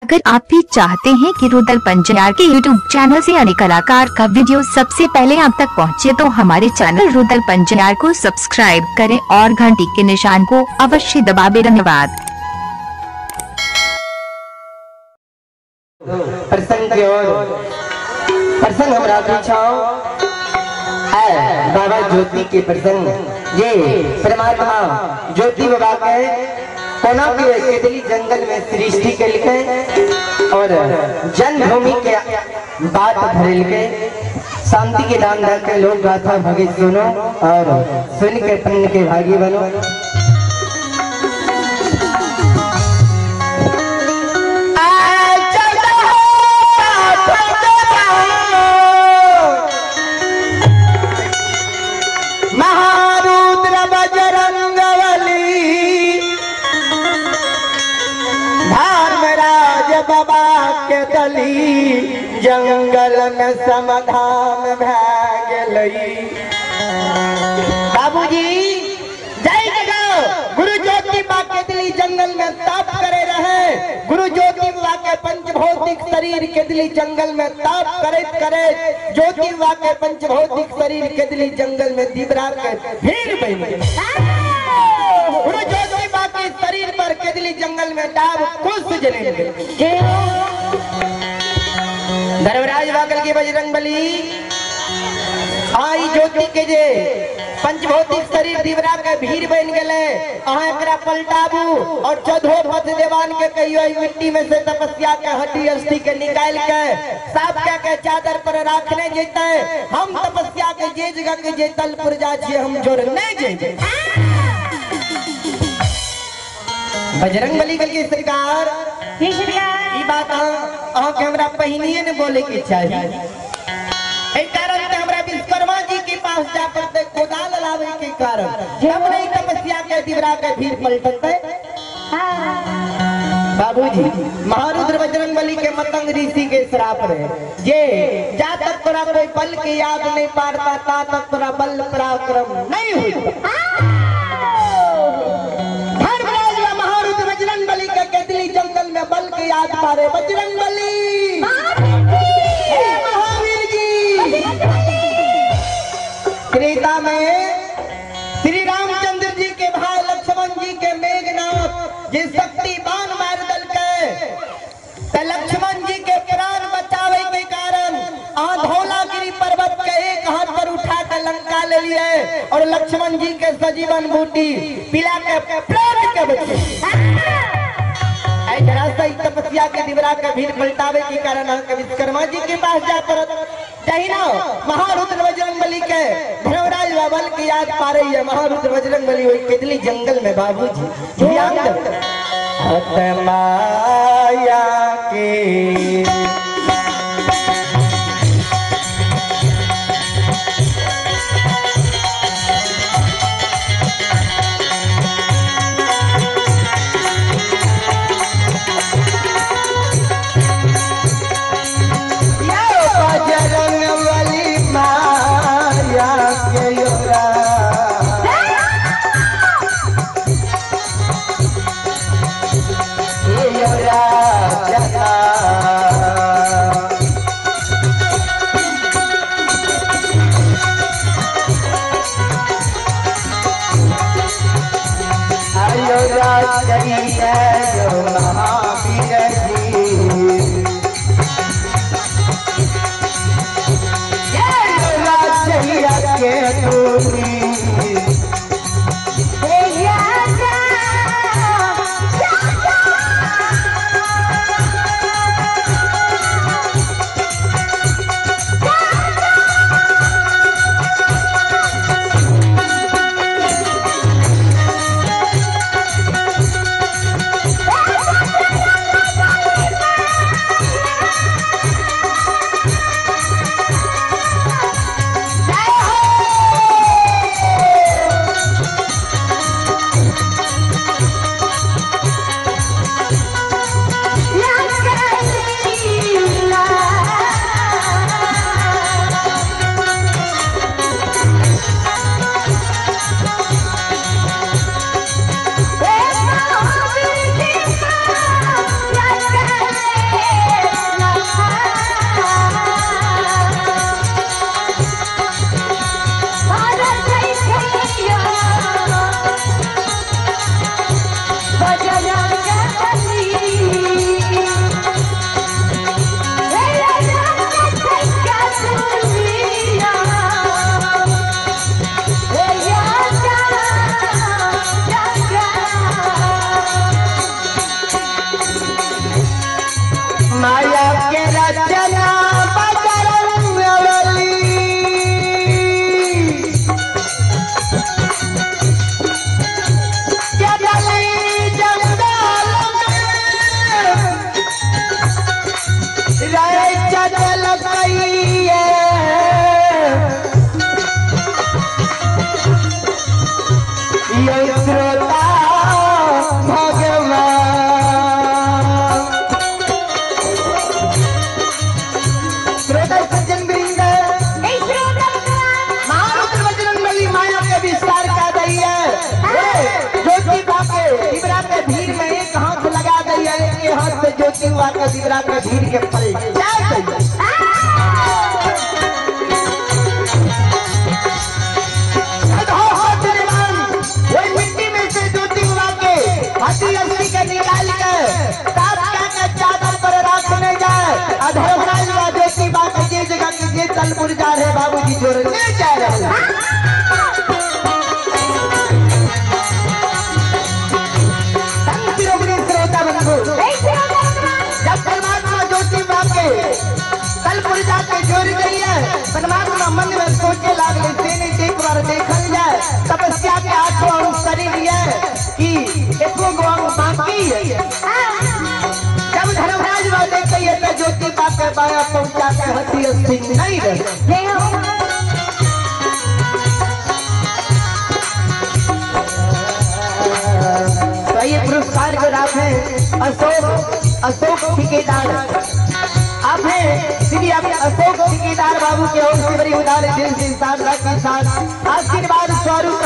अगर आप भी चाहते हैं कि रुदल पंजियार के YouTube channel से अन्य कलाकार का वीडियो सबसे पहले आप तक पहुंचे तो हमारे चैनल रुदल पंजियार को सब्सक्राइब करें और घंटी के निशान को अवश्य दबावें। धन्यवाद। प्रसंग की ओर प्रसंग हमरा पीछाओ है बाबा ज्योति के प्रसंग। ये परमात्मा ज्योति बाबा के कोना के केदली जंगल में सृष्टि के और जन्मभूमि के बात भरेल के शांति के दान दे के लोग गाथा भगे सुनो और सुन के पुण्य के भागी बनो। महारुद्र बजरंगबली धर्मराज बाबा के दली जंगल में समाधान भै। बाबूजी जय जगह गुरु ज्योति बा के दिली जंगल में ताप करे रहे। गुरु ज्योति बा के पंचभौतिक शरीर के दिली जंगल में ताप करे करे ज्योति बा के पंचभौतिक शरीर के दिली जंगल में दीवरा के भीड़ बन गई। गुरु ज्योति बा के शरीर पर के दिली जंगल में डाब खुश जने। धर्मराज बागल के बजरंग बली आई ज्योति के जे पंचभौतिक शरीर दीवरा के भीड़ बन गए अहाँ एकरा पलटाबू और चौदहो पथ देवान के कहियो मिट्टी में से तपस्या के हड्डी अस्थि के निकाल के साफ के के चादर पर राखने जेते। हम तपस्या के जे जगह के जे तल पर जा छिए हम जोर नहीं जेबे। बजरंग बली के सरकार ई बात अहाँ के हमरा पहिनिए ने बोले के चाहिए। कारण हमरा विश्वकर्मा जी के पास जा पड़ते कोदाल लावे के कारण हम नहीं तपस्या के दीवरा के भीड़ पलटते। बाबूजी महारुद्र बजरंग बली के मतंग ऋषि के श्राप रहे ये जा तक तोरा कोई बल के याद नहीं पारता ता तक तोरा बल पराक्रम नहीं हुई। धर्मराज महारुद्र बजरंग बली के केदली जंगल में बल के याद पारे। बजरंग बली त्रेता में श्री रामचंद्र जी के भाई लक्ष्मण जी के मेघनाथ जे शक्ति बाण मार दल के लक्ष्मण जी के प्राण बचावे के कारण धौलागिरी पर्वत के एक हाथ पर उठा के लंका ले लिए और लक्ष्मण जी के सजीवन बूटी पिला के प्राण के बचे। तपस्या के दीवरा के भीड़ पलटावे के कारण विश्वकर्मा जी के पास जा पड़त। महारुद्र बजरंग बली के धर्मराज बाबल की याद पा रही है। महारुद्र बजरंग बली हुई केदली जंगल में बाबूजी माया के रचना बजरंग बली जंगल में श्रोता भगवान। श्रोता सज्जन वृंद, महारुद्र बजरंग बली माया के विस्तार का दई है। ज्योति बाके दिबरा के भीड़ में एक हाथ लगा दई है, एक हाथ से ज्योति बाके दिबरा के भीड़ के पलटा दई है। हाथी अस्सी के निकाल के सात का चादर पर रखने जाए, अधर्मराज बा ज्योति बा के जे जगह के जे तलपुर जा रहे बाबूजी जोर ले जा रहे। श्रोता बंधु, जब परमात्मा ज्योति बा के तलपुर जाके जोड़ गई है, परमात्मा मन में सोचे लागले से नहीं एक बार देखल जाए तपस्या के आठों अंग शरीर है कि एको गो अंग बाकी है। जब धर्मराज बा देखते है तो ज्योति बा के बाया पहुंचा के हथी अस्थिर नहीं रहे। तो ये पुरस्कार को आप हैं अशोक अशोक ठेकेदार, आप हैं श्री आप अशोक ठेकेदार बाबू के ओर से बड़ी उदार दिल से साधना के साथ आशीर्वाद स्वरूप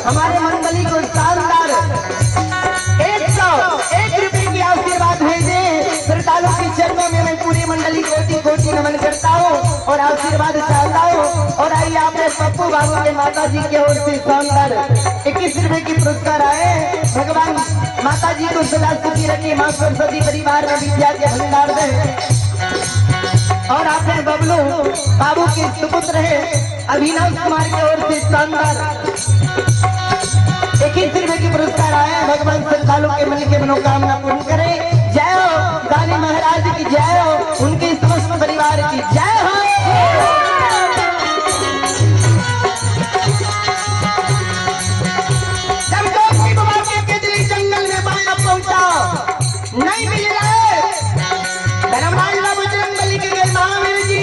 हमारे मंडली को शानदार 101 रुपए की आशीर्वाद भेजे। श्रद्धालु के चरणों में मैं पूरी मंडली कोटि कोटि नमन करता हूँ और आशीर्वाद चाहता हूँ। और आइए आपने पप्पू बाबू के माता जी के ओर से शानदार 21 रुपए की पुरस्कार आए। भगवान माता जी को सदा सुखी रखे, माँ सरस्वती परिवार में विद्या के भंडार दे। और आपने बबलू बाबू के सुपुत्र है अभिनव कुमार की ओर से शानदार 21 रुपए की पुरस्कार आए। भगवान श्रद्धालु के मन के मनोकामना पूर्ण करे। जय हो दानी महाराज की जय हो, उनके समस्त परिवार की जय हो। जब ज्योति बाबा के केजली जंगल में बाया पहुंचा नहीं मिल रहा है, धर्मराज बाबू बजरंग बली के गए महावीर जी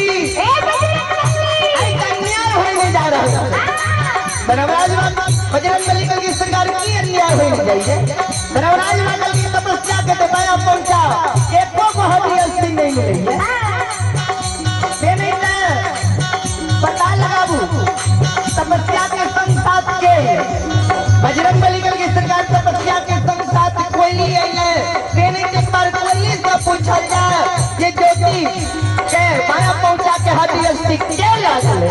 अन्याय होने जा रहा है। धर्मराज बाबा बजरंग बली की सरकार की अन्याय होने जाइए। धर्मराज बाबा की तपस्या के दबाया पहुंचा एको को हड्डी अस्थि नहीं मिली है। पता लगाबू तपस्या के संग साथ के बजरंग बली की सरकार तपस्या के संग साथ कोयली आई है। एक बार कोयली से पूछल जाए ये ज्योति के माया पहुंचा के हड्डी अस्थि के लागल।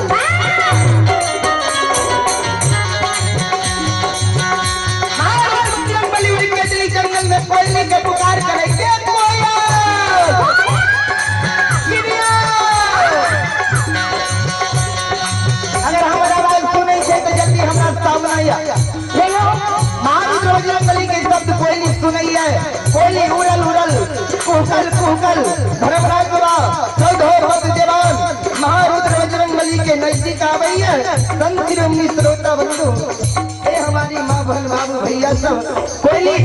बजरंग बली उड़ के चली जंगल में कोयली के पुकार करे के कोयल अगर हमारा आवाज सुनै छै तो जल्दी हमरा सामने आ। महारुद्र बजरंग बली के शब्द कोयली सुनै है। कोयली उड़ल उड़ल कुहकल कुहकल धर्मराज बाबा चौधो भक्त देवान महारुद्र बजरंग बली के नजदीक आवे है। संत शिरोमणि श्रोता बंधु, ए हमारी माँ बहन बाबू भैया सब कोयली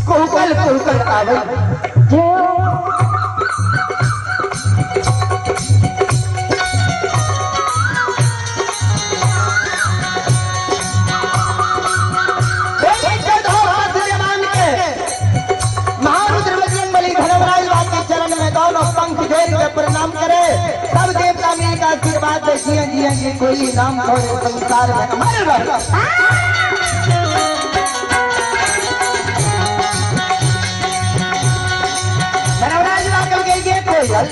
कुहकल कुहकल आवे। प्रणाम करे सब देवता मिल का आशीर्वाद देखिए जिए कोई नाम थोड़े संसार में अमर रहे। धर्मराज बाबा के ये कोयल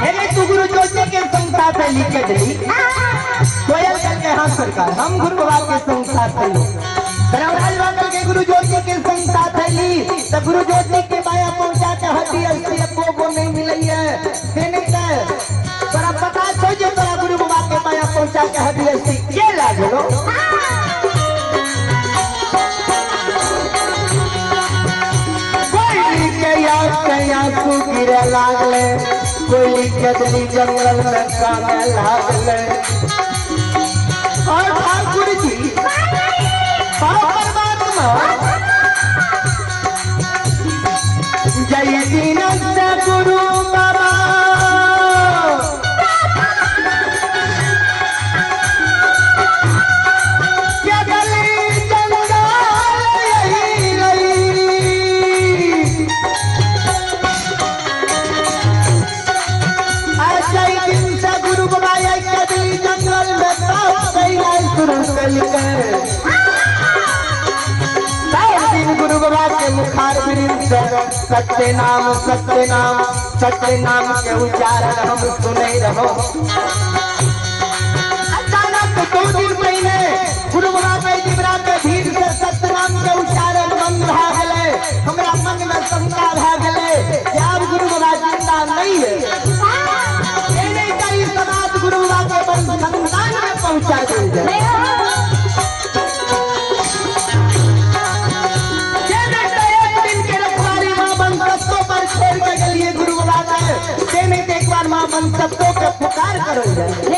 मेरे तू गुरु ज्योति के संसार पे लिख के दी कोयल कल के हाँ सरकार हम गुरु बाबा के संसार पे ली। धर्मराज बाबा के गुरु ज्योति के संसार पे ली तो गुरु ज्योति के माया पहुंचा के हड्डी अस्थि को नहीं मिली है। तोरा पता छो जे तोरा गुरु बाबा के माया पहुंचा के हड्डी अस्थि के लागलो। कोई के याद में आंसू गिरे लागले, कोयली कदली जंगल में काने लागले। और ठाकुर जी परमात्मा जय दीन से गुरु बाबा दिन गुरु बाबा के मुखार से सत्य नाम सत्य नाम सत्य नाम के उच्चारण हम सुने रहो। अचानक 2 दिन पहले गुरु बाबा के दिवरा के भीड़ से सत्य नाम के उच्चारण बंद भा गए। हमरा मन में शंका भा गए कि अब गुरु बाबा जिंदा नहीं है। समाज गुरु बाबा के संतान में पहुंचा दी जाए। एक बार मां मन सबको के पुकार करो जाए।